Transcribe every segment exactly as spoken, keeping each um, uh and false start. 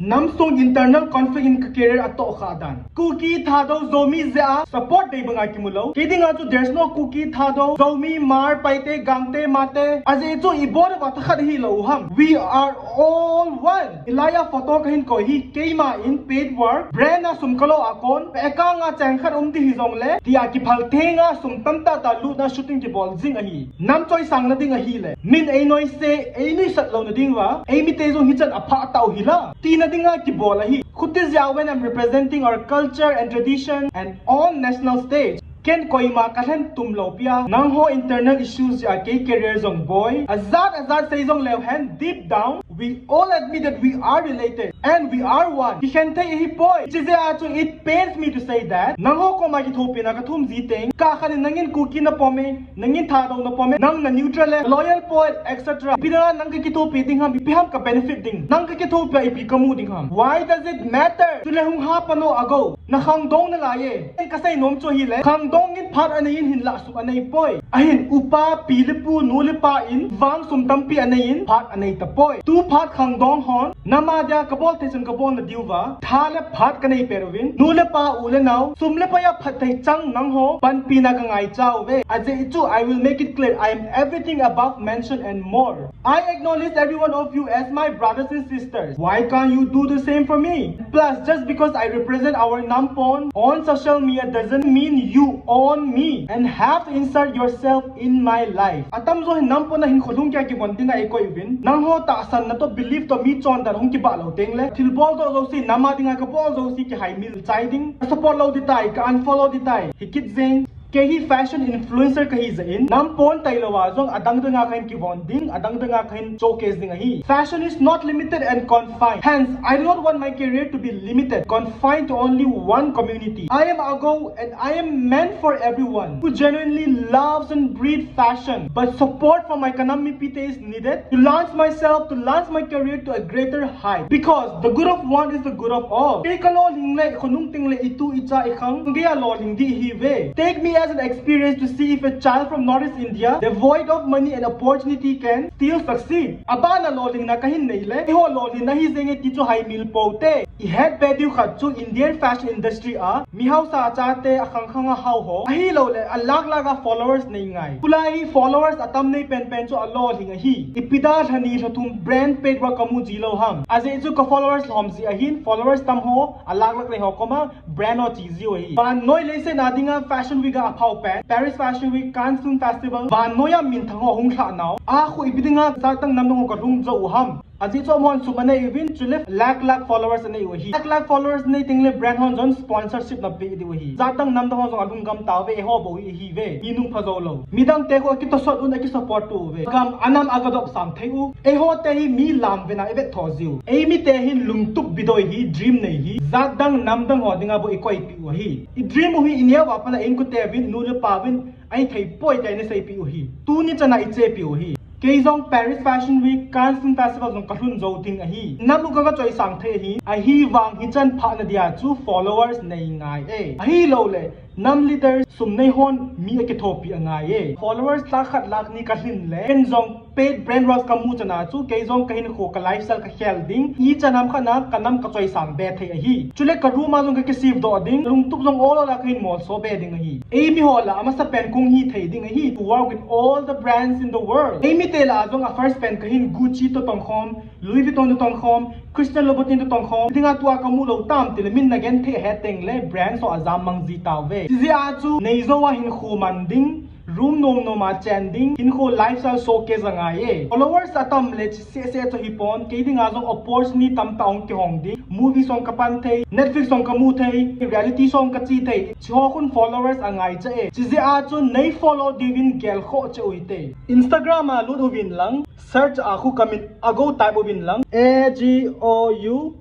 Namsung internal conflict in ka career atoh kha dan. Kuki Thadou Zomi jeh a support dei banga kimu lou. Kei dinga chu there's no Kuki Thadou Zomi Hmar Paite Gangte Meitei. Ajeh chu ibon uva thakhat hilou ham. We are all one. Hilai a photo kahin koi hi keima in paid work, brand a sum kalo a kon, account a cheng khat um ding hijongle, tia kiphal thenga sum tamtah tah lutna shooting kibol jing ahi. Nam choisangna ding ahile, min ei noise, ei nuisat louna ding uva, ei mite jong hichan apha tau hila, tina dinga kibol ahi. Khuti jeh a when I'm representing our culture and tradition and on national stage, ken koima kalhen tum lou pia, nangho internal issues jeh a kei career jong boi. Ajat ajat sei jong leu hen, deep down, we all admit that we are related and we are one. Kikhen thei hi poi. Chijeh a chu it pains me to say that. Nangho koma kithopina kathum ji teng, kah khat in nangin Kuki napom e, nangin Thadou napom e, nang na neutral e, loyal poi, et cetera. Ipi dinga nang kakithopi ding ham, ipi ham ka benefit ding. Nang kakithopi a ipi kamu ding ham. Why does it matter? Chule hung ha pano ago. Na khangdong nalai e. Kasei nom chu hile, khangdong in phat anei in hinlah sum anei poi. Ahin upa, pi le pu, nu le pa in vang sum tampi anei in phat anei tapoi. Tu phat khangdong hon, nam a dia kabol thei chun kabol na diu va, tha le phat kanei pet uvin, nu le pa, u le nao, sum le pai a phatthei chang nangho panpina kangaicha uve. Ajeh chu, I will make it clear, I am everything above mentioned and more. I acknowledge every one of you as my brothers and sisters. Why can't you do the same for me? Plus, just because I represent our Nampon on social media doesn't mean you own me and have to insert yourself in my life. Atamjo hin Nampon a hin kholung kia kivon dinga eikoi uvin. Nangho tahsanna toh belief toh mi chondan hung kibah lou tengle, thilbol doh jouse, nam a dinga kabol jouse kihaimil chai ding. Ka support lou ding tai, ka unfollow ding tai. Hikit jeng. Kei hi fashion influencer kahi jeh in, Nampon tailou a jong adang danga kahin kivon ding, adang danga kahin showcase ding ahi. Fashion is not limited and confined. Hence, I do not want my career to be limited, confined to only one community. I am Ago and I am meant for everyone who genuinely loves and breathes fashion, but support from my Kanam Mipite is needed to launch myself, to launch my career to a greater height. Because the good of one is the good of all. Kei kalolhing le, khonung teng le, itu icha ikhang, gei a lolhing ding ihiuve. Take me as an experience to see if a child from Northeast India, devoid of money and opportunity, can still succeed. Abana lolhingna kahin nei le, eiho lolhingna hi jeng e ti chu haimil pou te. I het be diu khat chu Indian fashion industry a, mi hausa chate akhang khang a hao ho. Ahilouleh, a lakh lakh a followers nei ngai. Tulai hi followers atam nei penpen chu alolhing ahi. Ipi dia lha ni lha thum brand page wa kamu ji lou ham. Ajeh chu ka followers lhom ji ahin, followers tam ho, a lakh lakh nei ho koma, brand ho chi jiu ahi. Vannoi leiset a dinga Fashion Week a aphao pen, Paris Fashion Week, Cannes Film Festival, vannoi a minthang ho hung lhah nau. Akhu ipi dinga jatdang namdang ho kalhung jou u ham. Ajeh chu amahon sum anei uvin, chule lakh lakh followers anei u ahi. Lakh lakh followers nei teng le brand hon jong sponsorship ana pe diu ahi. Jatdang namdang ho jong alhung gam tauve, eiho bou hi ihiuve. Mi nung pha jou lou. Midang te khu akitosot un akisupport uve. Gam anam aga dop sang thei u. Eiho te hi mi lam vena ivet tho jiu. Ei mite hin lungtup bidoi hi, dream nei hi. Jatdang namdang ho dinga bou ikoipi u ahi. I dream u hi ineo a pat a inkote uvin, nu le pa uvin, ahithei poi tia ina seipi u ahi. Tuni chana ichepi u ahi. Kei jong Paris Fashion Week, Cannes Film Festival jong kalhun jou ding ahi. Nam u ka, kachoisang thei ahi. Ahivang hichan phahna dia chu followers nei ngai e. Ahilouleh, nam leader sum nei hon mi akithopi angai e. Followers lakh khat lakh ni kalhin le, ken jong paid brand work kamu chana chu, kei jong kahinkho ka lifestyle kakhel ding. Ichan ham khat na, kanam kachoisang be thei ahi. Chule ka room a jong kakisave doh ding. Lungtup jong ol ol a kahin molso be ding ahi. Ei mi ho lah a amasapen kong hithei ding ahi. To work with all the brands in the world. Ei mite lah a jong a first pen kahin Gucci toh tongkhom, Louis Vuitton toh tongkhom, Christian Louboutin toh tongkhom. Dinga tua kamu lou tam tile min nagenthei ahet teng le brand ho ajam mang ji tauve. Chijeh a chu neijou a hinkho man ding, room nom nom a chen ding, hinkho lifestyle showcase angai e. Followers atam le chi seh seh chu hipon, kei dinga jong opportunity tamtah hung kihong ding. Movie jong kapan thei, Netflix jong kamu thei, reality show jong kache thei. Chiho khun followers angai cha e. Chijeh a chu nei follow diuvin gelkhoh cheh u hite. Instagram a lut uvin lang, search a khu kamin Ago type uvin lang, A G O U.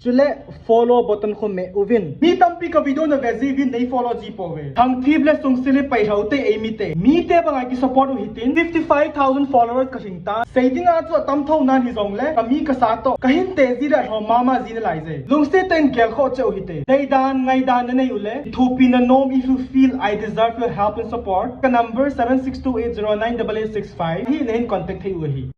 Chule follow button khu meh uvin. Mi tampi ka video na ve jiuvin nei follow ji pouve. Thangthip le sungsil hi pailhau te ei mite. Mite banga kisupport u hitin. Fifty five thousand followers kalhing ta. Sei dinga chu atam thou nan hijongle, kami kasa toh kahin te ji le alhom mama ji nalai je. Lungset tah in gelkhoh cheh u hite. Deidan, ngaidan nanei u le, thopina nom, if you feel I deserve your help and support, ka number seven six two eight zero nine double eight six five hi nahin contact thei u ahi.